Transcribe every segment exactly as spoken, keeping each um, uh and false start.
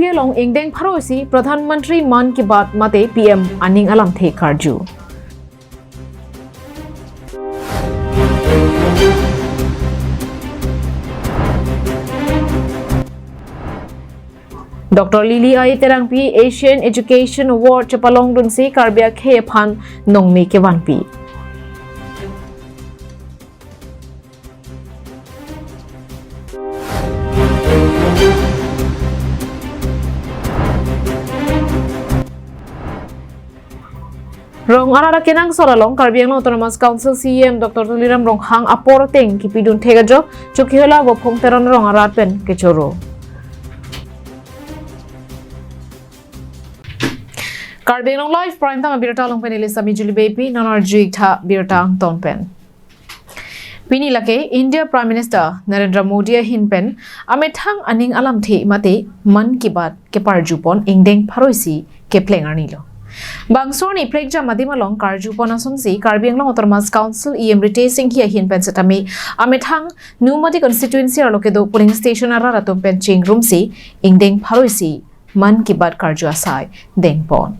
Along ingdeng pharo isi Pradhan Mantri Mann Ki Baat mate P M aning alamthe karju. Doctor Lily Aye Terangpi Asian Education Award chepalongdunsi Karbi akhei aphan nongme kevanpi. Rong arat akenangsot along Karbi Anglong Autonomous Council C E M Doctor Tuliram Ronghang apor ateng kipidun thek ajok Chokihola Vophong Teron rong arat pen kechoro. Karbi Anglong Live Prime Time abirta along pen ili Sami Julie Beypi, non arju-ik tha birta angton pen. Pini lake India Prime Minister Narendra Modi ahin pen amethang aning alamthe mate Mann Ki Baat keparjupon ingdeng pharo isi kepleng arnilo. Bangso arni prekjam adim along karjupon asonsi Karbi Anglong Autonomous Council E M Ritesh Enghi ahin pen setame amethang Nomati constituency arlo kedo polling station arat atum pen chingrumsi ingdeng pharo isi Mann Ki Baat karju asai dengpon.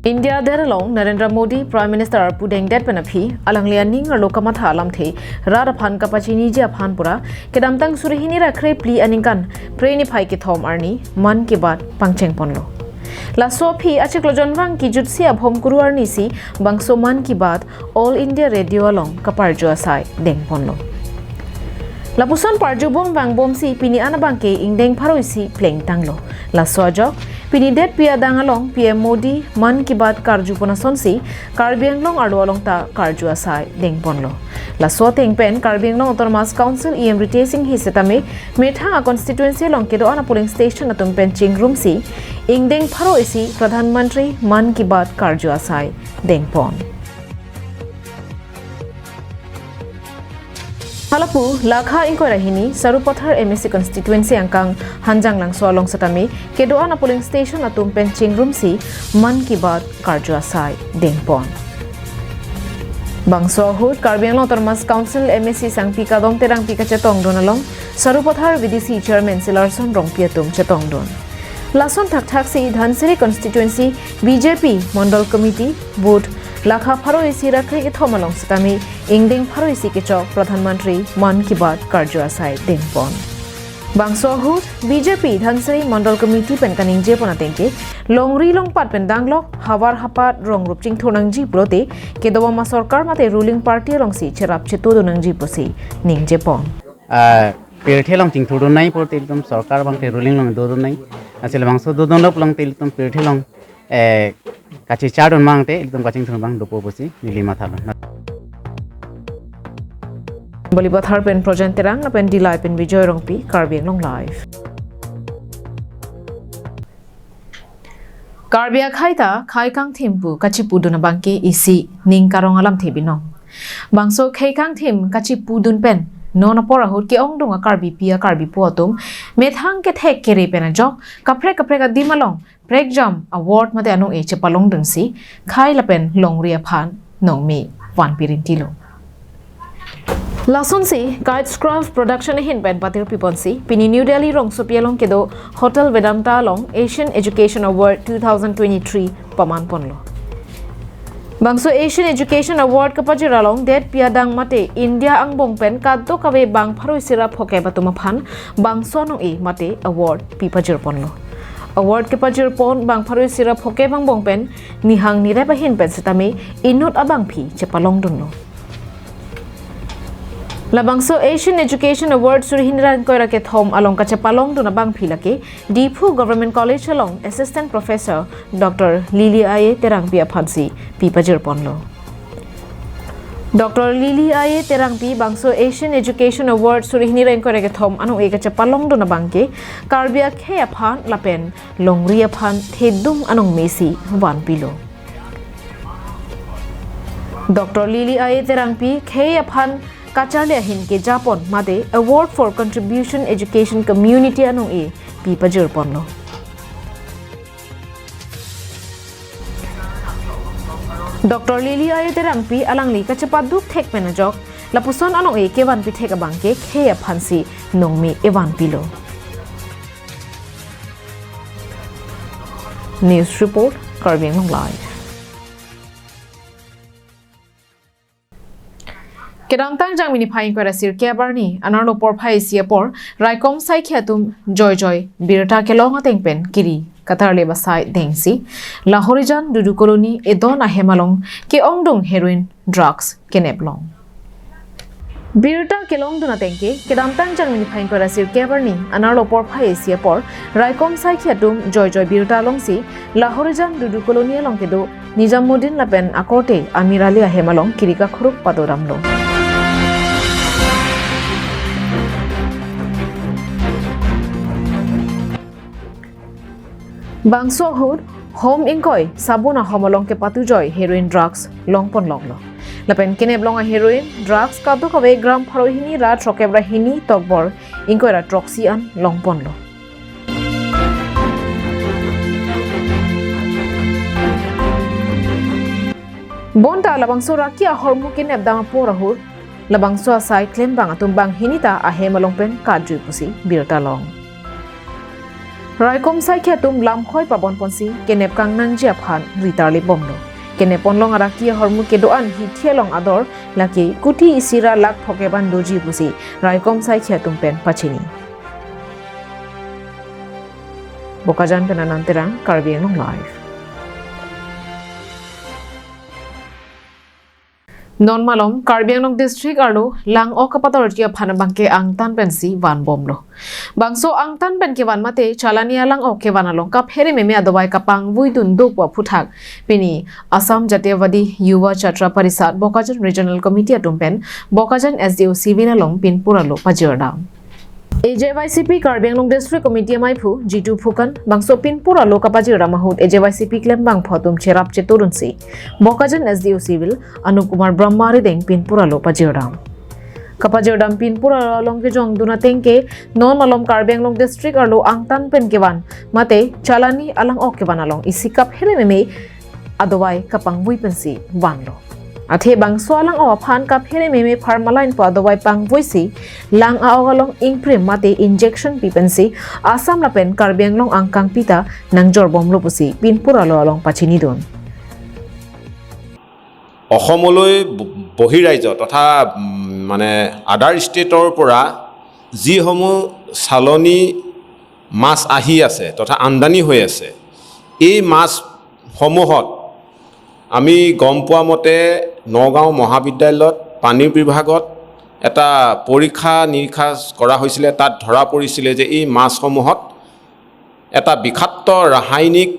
India adet along Narendra Modi Prime Minister pudengdet pen aphi alangli aning arlo kamatha alamthe rat aphan kapachiniji aphan pura kedamtang suri hini ra kre phli aningkan phre niphai kethom arni Mann Ki Baat pangchengponlo. Laso aphi achiklo jonvang kejutsi abhom kuru arnisi bangso Mann Ki Baat All India Radio along kaparju asai dengponlo. Lapuson parjubom vangbomsi pini an abangke ingdeng pharo isi plengtanglo. Laso ajok pini detpi adang along P M Modi Mann Ki Baat karjupon asonsi Karbi Anglong arlo along ta karju asai dengponlo. Laso ateng pen Karbi Anglong Autonomous Council E M Ritesh Enghi setame methang a constituency along kedo-an a polling station atum pen chingrumsi ingdeng pharo isi Pradhan Mantri Mann Ki Baat karju asai dengpon. Halapu Lakha ingkoi ra hini Sarupathar M A C constituency angkang Hanjanglangso along setame kedo-an a polling station atum pen chingrumsi Mann Ki Baat karju asai dengpon. Bangso ahut Karbi Anglong Autonomous Council M A C Sangpi Kadom Terangpi kachetongdun along Sarupathar V D C Chairman Silarson Rongpi atum chetongdun. Lason thakthaksi Dhansiri constituency B J P Mondol Committee booth lakha pharo isi ra kre kethom along setame ingdeng pharo isi kechok Pradhan Mantri Mann Ki Baat karju asai dengpon. Bangso ahut B J P Dhansiri Mondol Committee pen kaningjepon atengke longri longpat pen danglok havar hapat rong rup chingthur nangji pulote kedobom a sorkar mate ruling party alongsi cherap chetudun nangji pusi ningjepon. Ah, pirthe along chingthurdun nai pulote ilitum sorkar abangke ruling along dodun nai. Lasi labangso dodunlo pulote ilitum pirthe along, eh, kachechardun abangte ilitum kachingthur abang dopo pusi neli mathalo. Balipathar pen Projen Terang lapen Dillai pen Bijoy Rongpi, Karbi Anglong Live. Karbi akhei ta khei kangthim pu kachipudun abangke isi ning karong alamthe binong. Bangso khei kangthim kachipudun pen non apor ahut ke-ongdung a Karbipi a Karbipo atum methang kethek kere pen ajok kaprek kaprek adim along prekjam award mate anong-e chepalongdunsi khei lapen longri aphan nongme vanpi rintilo. Lasonsi Kite Craft Production ahin pen patirpiponsi pini New Delhi rongsopi along kedo Hotel Vedanta along Asian Education Award two thousand twenty-three pamanponlo. Bangso Asian Education Award kapajir along detpi adang mate India angbong pen kadokave bang pharo isi ra phokep atum aphan bangso anong-e mate award pipajirponlo. Award kepajirpon bang pharo isi ra phokep angbong pen nihang nirep ahin pen setame inut abangpi chepalongdunlo. Labangso Asian Education Award suri hini ra ingkoi ra kethom along kachepalongdun abangpi lake Diphu Government College along Assistant Professor Doctor Lily Aye Terangpi aphansi pipajirponlo. Doctor Lily Aye Terangpi bangso Asian Education Award suri hini ra ingkoi ra kethom anong-e kachepalongdun abangke Karbi akhei aphan lapen longri aphan thedung anong mesi vanpilo. Doctor Lily Aye Terangpi khei aphan kacharli ahin kejapon mate Award for Contribution Education Community anong-e pipajirponlo. Doctor Lily Aye Terangpi alangli kachepaduk thek pen ajok lapuson anong-e kevanpi thek abangke khei aphansi nongme evanpilo. News report, Karbi Anglong Live. Kedamtang Jangmi niphai ingkoi ra sirkep arni, anerlo porphai isi apor, raikom saikhi atum joijoi birta kelong ateng pen kiri katarlip asai dengsi, Lahorijan Dudu Colony edon ahem along ke-ongdung heroin drugs kenep long. Birta kelongdun ateng ke, kedamtang Jangmi niphai ingkoi ra sirkep arni, anerlo porphai isi apor, raikom saikhi atum joijoi birta longsi, Lahorijan Dudu Colony along kedo Nijamuddin lapen akorte Amir Ali ahem along kiri kakhuruk padodamlo. Bangso ahut hom ingkoi sabun ahom along kepatujoi heroin drugs longpon longlo. Lapen kenep long a-heroin drugs kadokave gram pharo hini ra throkkep ra hini tokbor ingkoi ra throksi an longponlo. Bonta labangso raki ahormu kenepdam apor ahut, labangso asai klembang atum banghini ta ahem along pen katjui pusi birta long. Raikom saikhi atum lamkhoi pabonponsi kenep kangnangji aphan ritarlip bomlo. Kenep ponlong araki ahormu kedo-an hithi along ador lake kuti isi ra lakh phokep an doji pusi raikom saikhi atum pen pachini. Bokajan pen Anand Terang, Karbi Anglong Live. Non malom, Karbi Anglong District arlo lang-ok kapadorji aphan abangke angtan pensi vanbomlo. Bangso angtan pen kevan mate chalani alang-ok kevan along kaphere meme adovai kapangvuidun dokpo aphuthak pini Assam Jatiyawadi Yuva Chhatra Parishad Bokajan Regional Committee atum pen Bokajan S D O Civil along pinpur alo pajirdam. A J Y C P Karbi Anglong District Committee amaiphu Jitu Phukan bangso pinpur alo kapajirdam ahut A J Y C P klembangphu atum cherap cheturunsi Bokajan S D O Civil Anup Kumar Brahma arideng pinpur alo pajirdam. Kapajirdam pinpur alo along kejongdun ateng ke non malom Karbi Anglong District arlo angtan pen kevan mate chalani alang-ok kevan along isi kaphere meme adovai kapangvui pensi vanlo. Athe bangso alang-ok aphan kaphere meme pharmaline pu adovai pangvuisi lang a-ok along ingprim mate injection pi pensi Assam lapen Karbi Anglong angkangpi ta nangjorbomlo pusi pinpur alo along pachinidun. অসমলৈ ব-, বহিঃৰাজ্য তথা, উম, মানে আদাৰ ষ্টেটৰ পৰা যিসমূহ চালনী মাছ আহি আছে তথা আমদানি হৈ আছে, এই মাছসমূহত আমি গম পোৱা মতে নগাঁও মহাবিদ্যালয়ত পানী বিভাগত এটা পৰীক্ষা নিৰীক্ষা কৰা হৈছিলে। তাত ধৰা পৰিছিলে যে এই মাছসমূহত এটা বিষাক্ত ৰাসায়নিক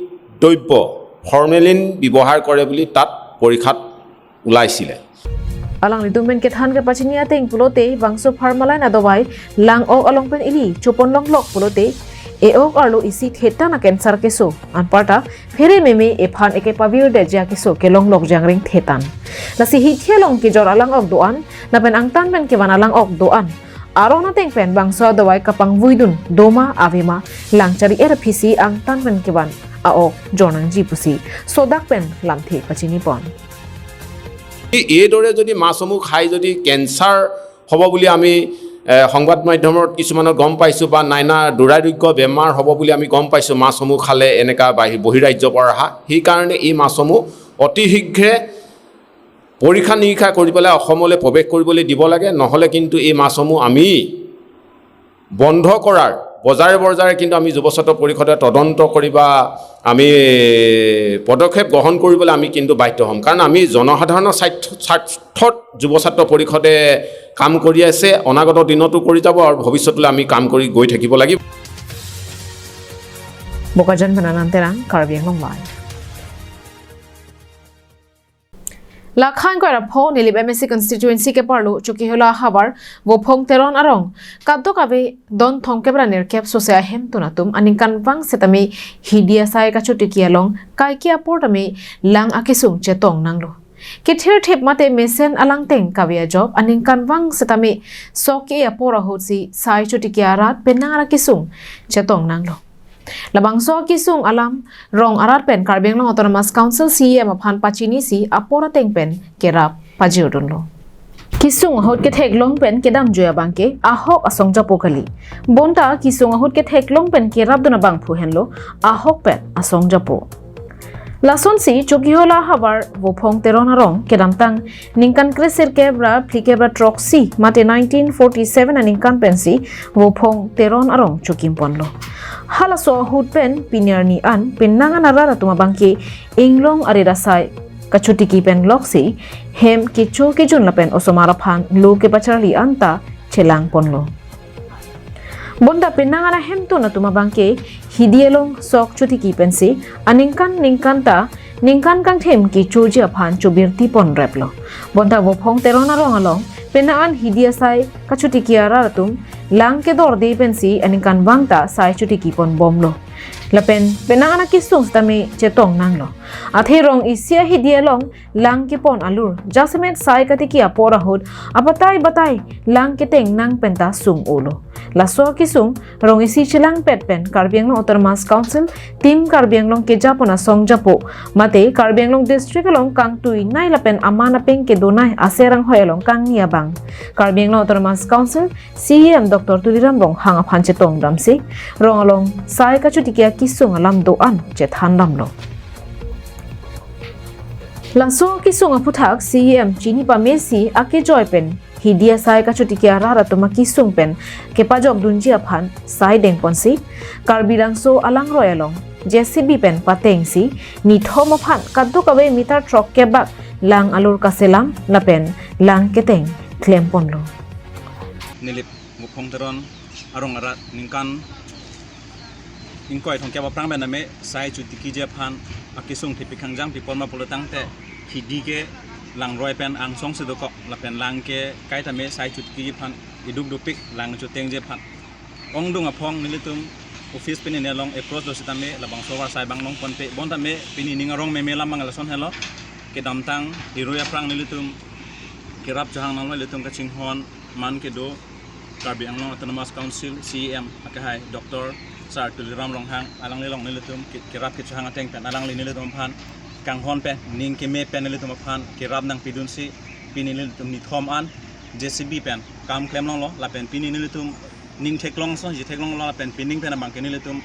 দ্ৰব্য ফৰ্মেলিন ব্যৱহাৰ কৰে বুলি তাত পৰীক্ষাত ওলাইছিলে। Alanglitum pen kethan kepachini ateng pulote bangso pharmaline adovai lang-ok along pen ili chopon longlok pulote e-ok arlo isi thetan a-cancer keso anparta phere meme ephan eke pavirdet ja keso kelonglok jangring thetan. Lasi hithi along kejor alang-ok do-an lapen angtan pen kevan alang-ok do-an aron ateng pen bangso adovai kapangvuidun doma avema langchari er aphisi angtan pen kevan a-ok jornangji pusi sodak pen lamthe pachinipon. এই-, এইদৰে যদি মাছসমূহ খাই যদি কেঞ্চাৰ হ'ব বুলি আমি, এ, সংবাদ মাধ্যমত কিছুমানৰ গম পাইছোঁ বা নাইনা দুৰাৰোগ্য বেমাৰ হ'ব বুলি আমি গম পাইছোঁ মাছসমূহ খালে এনেকা বাহি-, বহিঃৰাজ্যৰ পৰা অহা। সেইকাৰণে এই মাছসমূহ অতি শীঘ্ৰে পৰীক্ষা নিৰীক্ষা কৰি পেলাই অসমলৈ প্ৰৱেশ কৰিবলৈ দিব লাগে, নহ'লে কিন্তু এই মাছসমূহ আমি বন্ধ কৰাৰ বজাৰে বজাৰে কিন্তু আমি যুৱ ছাত্ৰ পৰিষদে তদন্ত কৰি বা আমি পদক্ষেপ গ্ৰহণ কৰিবলৈ আমি কিন্তু বাধ্য হ'ম। কাৰণ আমি জনসাধাৰণৰ স্বাৰ্থ-, স্বাৰ্থত যুৱ ছাত্ৰ পৰিষদে কাম কৰি আছে, অনাগত দিনতো কৰি যাব আৰু ভৱিষ্যতলৈ আমি কাম কৰি গৈ থাকিব লাগিব। Bokajan pen Anand Terang, Karbi Anglong Live. Lakha ingkoi ra pho Nilip M A C constituency keparlo Chokihola havar Vophong Teron arong kadokave don thomkep ra nerkep sose ahemtun atum aningkanvang setame hidi asai kachotiki along kaike apor tame lang akesung chetong nanglo. Kethirthip mate mesen alangteng kave ajok aningkanvang setame sok ke apor ahutsi sai chotiki arat penang ra kesung chetong nanglo. Labangso akesung alam rong arat pen Karbi Anglong Autonomous Council C E M aphan pachinisi apor ateng pen kerap pajirdunlo. Kesung ahut ketheklong pen kedamjui abangke ahok asong japo kali. Bonta kesung ahut ketheklong pen kerapdun abangphu henlo ahok pen asong japo. Lasonsi Chokihola havar Vophong Teron arong kedamtang ningkan kresirkep ra phlikep ra throksi mate nineteen forty-seven aningkan pensi Vophong Teron arong chokim ponlo. Halaso ahut pen pini arni an penang an arat atum abangke inglong arit asai kachotiki pen loksi hem kecho kejun lapen osomar aphan lo kepacharli anta chelang ponlo. Bonta penang an ahemtun atum abangke hidi along sok chotiki pensi aningkan ningkan ta ningkan kangthem kechoji aphan chobirti ponreplo. Bonta Vophong Teron arong along penang an hidi asai kachotiki arat atum lang kedorde pensi aningkanvang ta sai chotiki ponbomlo. Lapen penang an akesung sitame chetong nanglo. Athe rong isi ahidi along lang kepon alur jasemet sai katiki apor ahut abatai batai lang keteng nang penta sung-olo. Laso akesung rong isi chelangpet pen Karbi Anglong Autonomous Council, Team Karbi Anglong kejapon asong japo mate Karbi Anglong District along kangtuinei lapen aman apeng kedonei aser anghoi along kangni abang Karbi Anglong Autonomous Council C E M Doctor Tuliram Ronghang aphan chetongdamsi rong along sai kachotiki akesung alam do-an chethandamlo. Laso akesung aphuthak C E M chini pamesi akejoi pen hidi asai kachotiki arat atum akesung pen kepajokdunji aphan sai dengponsi Karbi Langso alangroi along J C B pen patengsi nithom aphan kadokave meter throkkep bak lang alur kaselam lapen lang keteng klemponlo. Nilip Vophong Teron arong arat ningkan ingkoi thomkep aphrang pen tame sai chotikiji aphan akesung thepik hangjang pipon ma pulo tangte hidi ke langroi pen angsong si dokok lapen lang ke kaitame sai chotikiji aphan iduk dopik lang chotengji aphan. Ongdung aphong nelitum office pini ne along approach do sitame labangso asai bang longponpe bonta me pini ning arong meme lam mang lason helo. Kedamtang hirui aphrang nelitum kerap chohang nanglo, ilitum kachinghon man kedo Karbi Anglong Autonomous Council C E M akehai Doctor Sir Tuliram Ronghang alangli along nelitum ke-, kerap kechohang ateng pen alangli nelitum aphan kanghon pen ning keme pen nelitum aphan kerap nangpidunsi pini nelitum nithom an J C B pen kam klem longlo lapen pini nelitum ning theklong ason ji theklonglo lapen pining pen abangke nelitum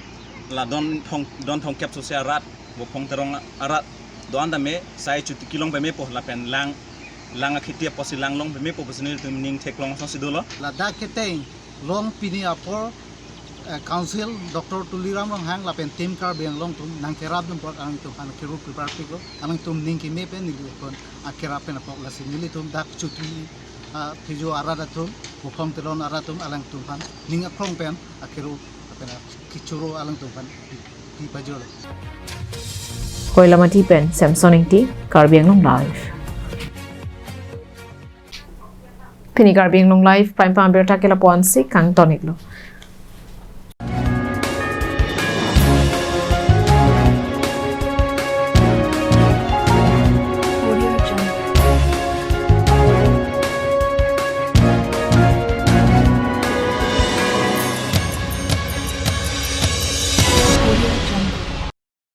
la don thong, don thomkep sose arat Vophong Teron arat do-an tame sai chotiki long pemepo lapen lang lang akhiti apotsi lang long pemepo pusi nelitum ning theklong asonsi dolo. Ladak keteng long pini apor, eh, Council Doctor Tuliram Ronghang lapen Team Karbi Anglong atum nangkerapdun apot alangtum aphan kero prepare piklo, alangtum ning keme pen nelitum akerap pen apot lasi nelitum dak chotiki, ah, phijo arat atum, Vophong Teron arat atum alangtum aphan ning akrong pen akero lapen akechoro alangtum aphan pi, pi pajolo. Koilamati pen Samson Ingti, Karbi Anglong Live. Pini Karbi Anglong Live Prime Time abirta ke lapu-ansi kangton-iklo.